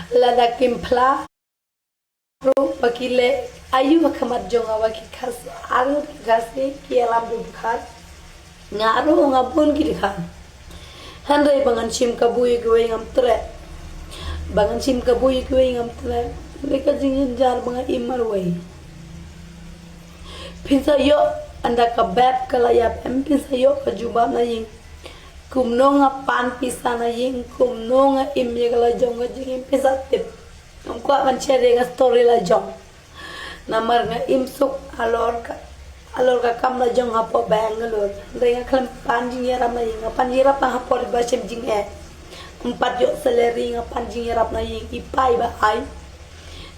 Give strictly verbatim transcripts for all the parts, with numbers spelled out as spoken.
Lada kim phla ruh ba ki leh ayu ha khmat jong nga ba ki Khasi, ar ngut ki Khasi ki ïalam dukha. Nga ruh nga bun ki dukha. Hynrei ba ngan shim kabu ïa kiwei ngam treh. Ba ngan shim kabu ïa kiwei ngam treh. Hynrei ka jingjynjar ba nga im marwei. Phin sa ïoh ynda ka beb ka la ïap em, phin sa ïoh ka jubab na ïing. Kumno nga pan pisa na ïing, kumno nga im ïa ka la jong ka jingim, pisa tip. Ngam kwah ban share ïa ka story la jong. Namar nga im suk halor ka, halor ka kam la jong hapoh Bangalore. Hynrei nga khlem pan jingïarap na ïing, nga pan jingïarap tang hapoh ri ba shem jingeh. Ngam pat ïoh salary, nga pan jingïarap na ïing, i pa i ba ai.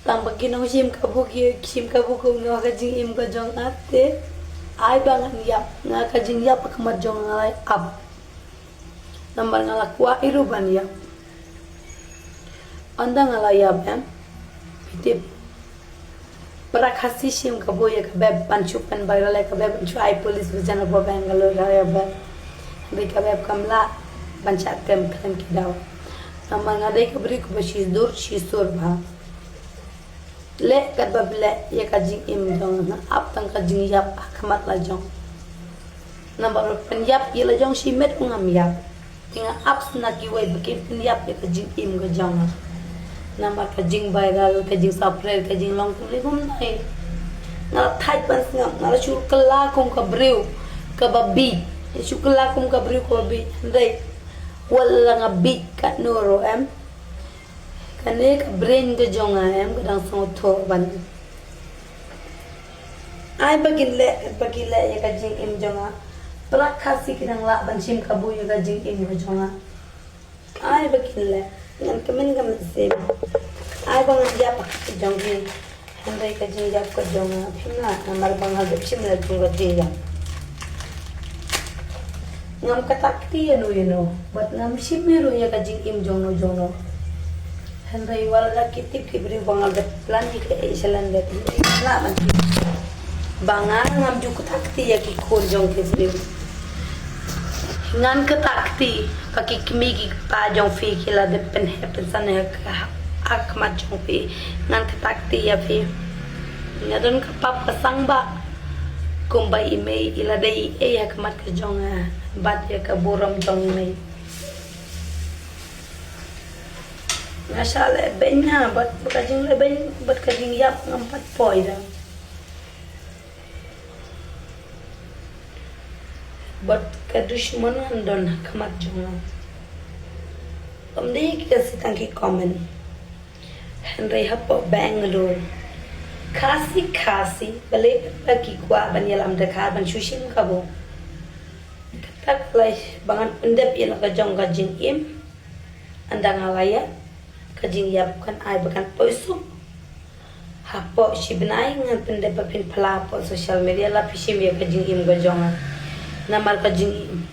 Tang ba ki nongshim kabu ki shim kabu kumno ha ka jingim ka jong nga te. Ai ba ngan ïap, nga ka jingïap ha khmat jong nga la ïap. Namar nga la kwah i ruh ban ïap. Ynda nga la ïap em, phi tip, para Khasi shim kabu ïa ka beb ban shu pynviral ïa ka beb ban shu ai police ba jan hapoh Bangalore ïa ka beb. Hynrei ka beb kam lah ban shah tem khlem ki daw. Namar nga dei ka briew kaba shisha dur shisha bha. Leh katba leh ïa ka jingim jong nga, ap tang ka jingïap ha khmat la jong. Namar pynïap ïa la jong shimet u ngam ïap. Te nga ap sna kiwei ba kin pynïap ïa ka jingim ka jong nga. Namar ka jingviral, ka jingsaprer, ka jinglong kumne kumne. Nga la thait ban sngap, nga la shu kylla kum ka briew kaba bieit. Shu kylla kum ka briew kaba bieit. Hynrei wat la nga bieit katno ruh em, kane ka brain ka jong nga em ka dang sngewthuh ban. Ai ba kin leh, ba kin leh ïa ka jingim jong nga. Para Khasi ki nang lah ban shim kabu ïa ka jingim ka jong nga. Ai ba kin leh, ngan kmen ka mynsiem. Ai ba ngan ïap ha ka jong ki. Hynrei ka jingïap ka jong nga phim lah, namar ba nga dep shim la jong ka jingïap. Ngam kata kti ïano ïano, bad ngam shim ïa ruh ïa ka jingim jongno jongno. Hynrei wat la ki tip ki briew ba nga dep plan ïa ka ei sha lyndet, hynrei ngam lah ban tip. Ba nga ngam ju kata kti ïa ki khun jong ki briew. Ngan kata kti ba ki kmie ki kpa jong phi ki la dep pynheh pynsan ha ka, ha khmat jong phi. Ngan kata kti ïa phi. Nga don ka pap ka sang ba kumba i mei i la dei i ei ha khmat ka jong nga bad ïa ka burom jong i mei. Nga shah leh beiñ ha bad ka jingleh beiñ bad ka jingïap ngam pat poi da. Bad ka dushmon ngan don ha khmat jong nga. Ym dei ki Khasi tang ki comment. Hynrei hapoh Bangalore, Khasi Khasi balei ba ki kwah ban ïalam Dkhar ban shu shim kabu. Kata ka lai ba ngan pyndep ïa la ka jong ka jingim. Ynda nga la ïap, ka jingïap kan ai ba kan poi suk. Hapoh shi bnai ngan pyndep ba phin phla hapoh social media la phi shim ïa ka jingim ka jong nga. Namar ka jingim